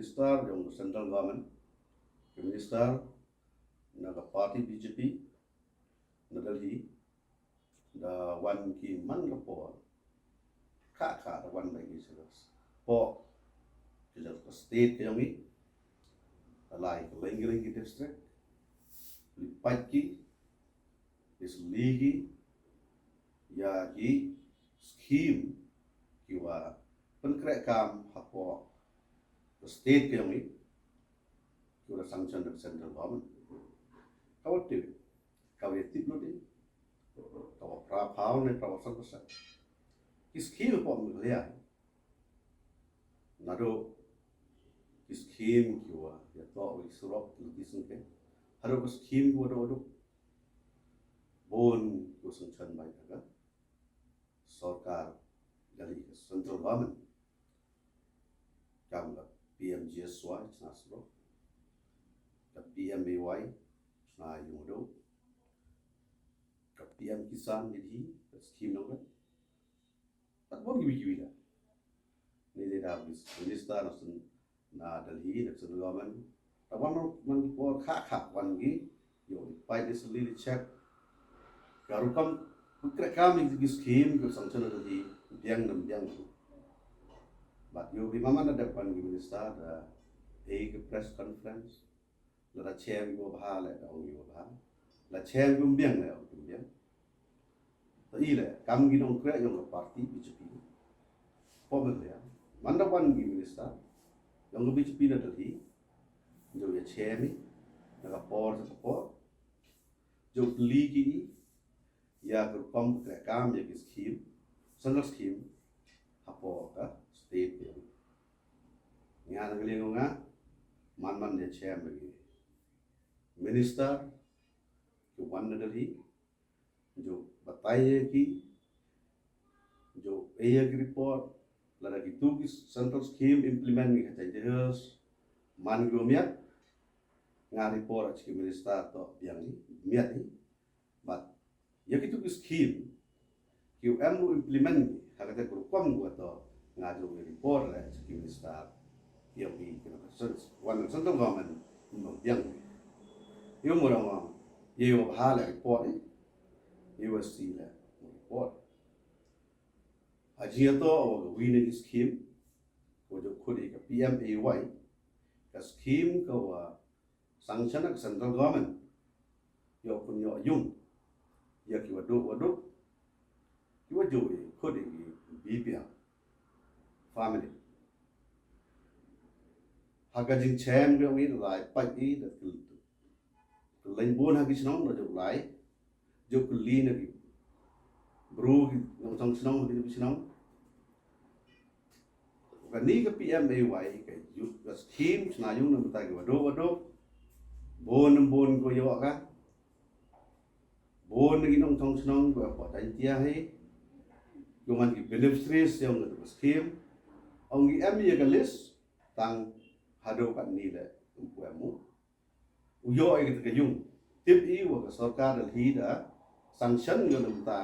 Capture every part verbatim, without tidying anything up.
Minister yong ka central government, ka minister na ka party B J P na Delhi, da wan ki man ka por, ka ka da wan bai ki sa ka por, ki sa ka state ka yong i, da lai ka leng leng ki district, li pait ki, ki sli ki, ya ki scheme ki wa pynkreh kam hapoh ka state ka yong i, ki wa sanction da ka central government. Ka wa tip, ka wa tip lut i, ka wa phra phaw ne phra wa san percent. Ki scheme hapoh Meghalaya, naduh ki scheme ki wa ya toh ki surok, ki location ke, haduh ki scheme ki wa duh duh, bun ki wa sanction bai ka sorkar Delhi, ka central government, kam ka P M G S Y, chna surok, ka P M A Y, chna yung duh, ka P M Kisan Nidhi, ka scheme nong ka, pat bun ki wi ki wi la. Ni de da minister na sun na Delhi, na central government. Ta wan man ki por kha kha wan ki, yow i pait i sli i check. Ka rukom pynkreh kam i ki scheme ki sanction na Delhi, biang nam biang tu. But yow i maman da dep wan ki minister da e ki press conference. Lada chem ki wa bha le da ong ki wa bha. La chem ki wa biang le ong ki wa biang. Ta i le, kam ki nongkreh yong ka party B J P. Pom le ya. Man da wan ki minister yong ka B J P na Delhi, yow ya chem i, na ka por sa ka por, yow pli ki i, ya ka rukom kreh kam ya ki scheme, central scheme, hapoh ka state ya. Nga na ka liang nga, man man ya chem ki minister ki wan na Delhi, yow batai ya ki, yow e ya ki report, lada ki tu ki central scheme implement ki ha Jaintia Hills, man ki wa miat, nga report a chi ki minister toh biang i, miat i, but ya ki tu ki scheme, ki wa em ru implement ki, ha kata ka rukom wa toh, nga yow i report le chi ki minister, ki wa ki, ki na ka cen-, wan central government, mo biang i. Yow mo rong, yow wa bha le report i, yow wa sli le report. Ha jia toh wa ka wi na ki scheme, wa yow khut i ka P M A Y, ka scheme ka wa sanction na ka central government, yow pun yow yung, ya ki wa duh wa duh, ki wa yow i khut i ki B P L family. Ha ka jingchem ki ong i lai pait i da ki, ki leng bun ha ki chnong da yow lai, yow ki li na ki bru ki nongchong chnong ha ki chnong. Kani ka P M A Y ka yow ka scheme chna yung na mynta ki wa duh wa duh. Bun bun ko yoh ka. Bun ki nongchong chnong ko hapoh Jaintia hi, ko man ki beneficiaries yong ka scheme. Ong ki em ya ka list, tang haduh katni le ym pu em u. U yoh i ka yung. Tip i wa ka sorkar Delhi da sanction ka na mynta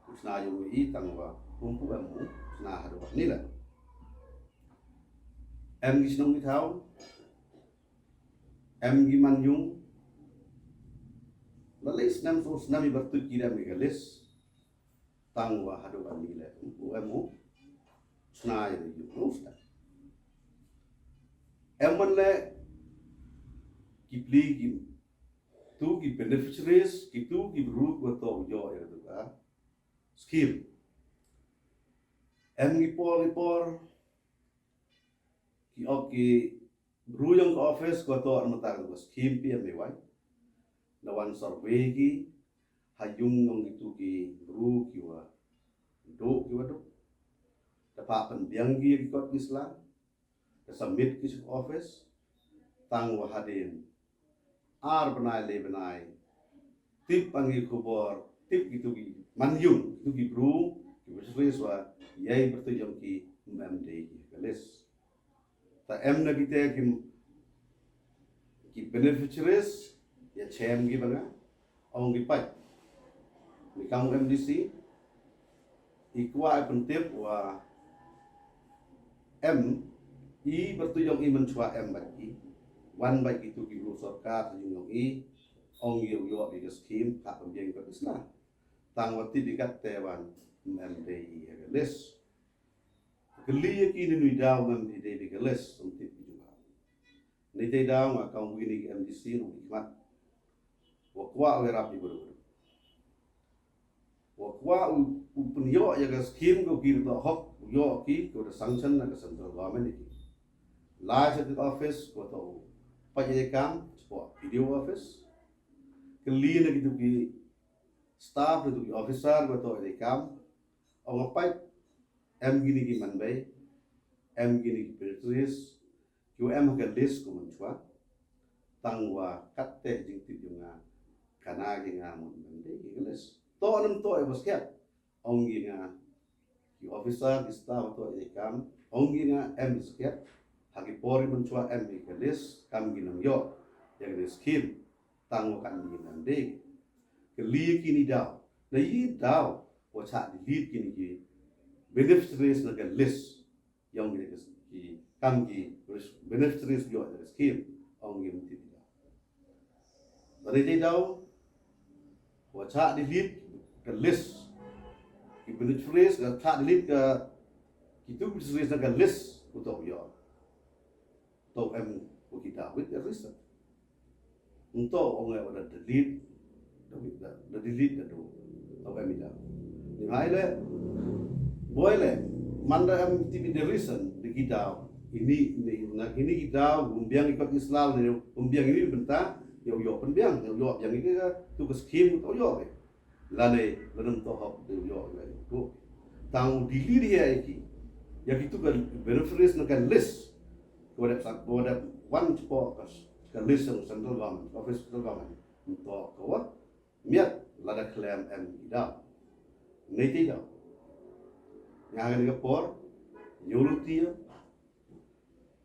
u chna yung i, tang wa ym pu em u chna haduh katni le. Em ki chnong ki thaw, em ki man yung, la list nam so snam i bartut ki da em ki ka list. Tang wa haduh katni le ym pu em u chna yung u sta. Em man le ki pli ki tu ki beneficiaries, ki tu ki bru wa toh u yoh ya ka tu ka scheme. Em ki por ki por, ki ok ki bru yong ka office ko toh na mynta ka scheme P M A Y. La wan survey ki ha yung yong ki tu ki bru ki wa duh ki wa duh. Da pynbiang ki ya ki kot ki sla. Da submit ki cha office. Tang wa hadien ar bnai le bnai, tip ang ki khubor, tip ki tu ki man yung, ki tu ki bru, ki beneficiaries wa ya i bartut yong ki ym em de ki ka list. Ta em na ki te ki, ki beneficiaries ya chem ki ba nga, ong ki pait. Ni kam u M D C, i kwah i pyntip wa em I byrtuit yong i mynchwa em bait ki. Wan bait kitu ki bru sorkar yung yong i. Ong yow yoh ki ka scheme, ka pynbiang ka bisla. Tang wa tip i kat te wan, em dei i ha ka list. Kylli ya ki ni nui daw mem i dei i ka list, ym tip i jubab. Ni dei daw nga kong wi ni M D C nong i khmat. Wa kwah wa rap i bru. Wa kwah u, u pynyoh ya ka scheme ko ki da hok, u yoh ki, ko da sanction na ka central government ki. Lai sa ki office, ko to u pait ya kam, ko P D O office. Kylli na kitu ki staff, kitu ki officer, ko to ya kam. Ong pait, em kini ki manbei, em kini ki beneficiaries, ki wa em ha ka list ko mynchwa. Tang wa kat te jingtip yong nga, kane ki nga mon manbei ki ka list. To nam to e bas kiat. Ong ki nga, ki officer, ki staff to e kam. Ong ki nga em bas kiat. Ha ki por i mynchwa em i ka list, kam ki nang yoh ya ka scheme. Tang wa kan ni nang dei. Kylli ki ni daw. Na i daw wa chah delete kini ki beneficiaries na ka list. Yong ki, ki kam ki beneficiaries yoh ya ka scheme. Ong ki mti daw. Bani dei daw wa chah delete ka list. Ki beneficiaries ka chah delete ka, kitu beneficiaries na ka list, u to yoh. To em u ki daw with a reason. Nto ong e wa da delete, da, da, da delete da do. To em i daw. Ni hai le, boi le, man da em tip i da reason, da ki daw. Ini, ini, na, ini ki daw, um biang i kot islal ni, um biang ini bynta, yow yoh pynbiang, yow yoh biang ini ka, tu ka scheme u to yoh ke. Lane, lane to hok de yoh, lane to. Tang u delete ya ki. Ya kitu ka beneficiaries na ka list. Ko dep sa, ko dep wan chapo ka, ka list yong central government, office central government. Nto ko wa, miat lada khlem em i daw. Ni te daw. Nga ha kani ka por, yow luti ya.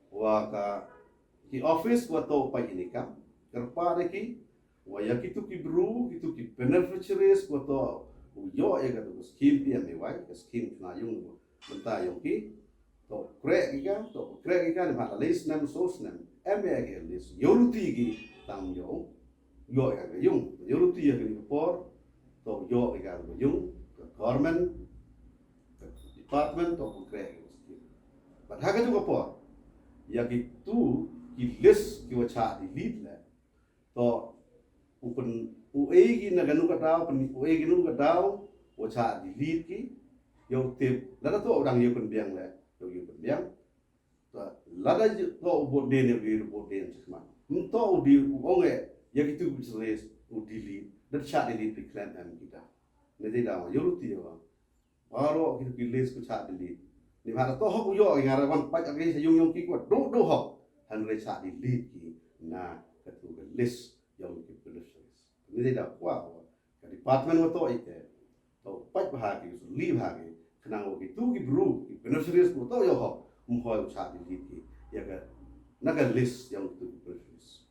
Wa ka, ki office wa to pait ini kam. Kyrpad ya ki, wa ya kitu ki bru, kitu ki beneficiaries wa to u yoh ya ka tu ka scheme P M A Y, ka scheme chna yung bynta yong ki. To krek ki ka, to krek ki ka, ni ma la list nem, so snem. Em ya ki list, yow luti ki, tang yow. Yoh ya ka yung, yow luti ya ki por, to yoh ya ka yung, ka government, ka department, to krek ki. But ha ka tu ka por, ya kitu ki list ki wa chah delete le. To u pyn, u e ki na kanu ka daw, pyn, u e ki nu ka daw, wa chah delete ki, yow tip, lada to u dang yow pynbiang le, yow yow pynbiang. To, lada to u bot den, yow yow bot den, chakma. Nto u di u ong e, ya kitu beneficiaries, u delete, da chah delete ri khlem em ki daw. Ni te daw, yow luti ya wa. Baroh kitu ki list ko chah delete. Ni ma da to hok u yoh, nga ra wan pait ya ki sa yung yong ki ko do do hok. Hynre chah delete ki na katu ka list yong ki beneficiaries. Ni te da kwah wa ka department wa to ite. To pait bha ki, li bha ki. Khnang wa kitu ki bru, ki beneficiaries ko to yoh hok. Um hoi u chah delete ki. Ya ka, na ka list yong kitu ki beneficiaries.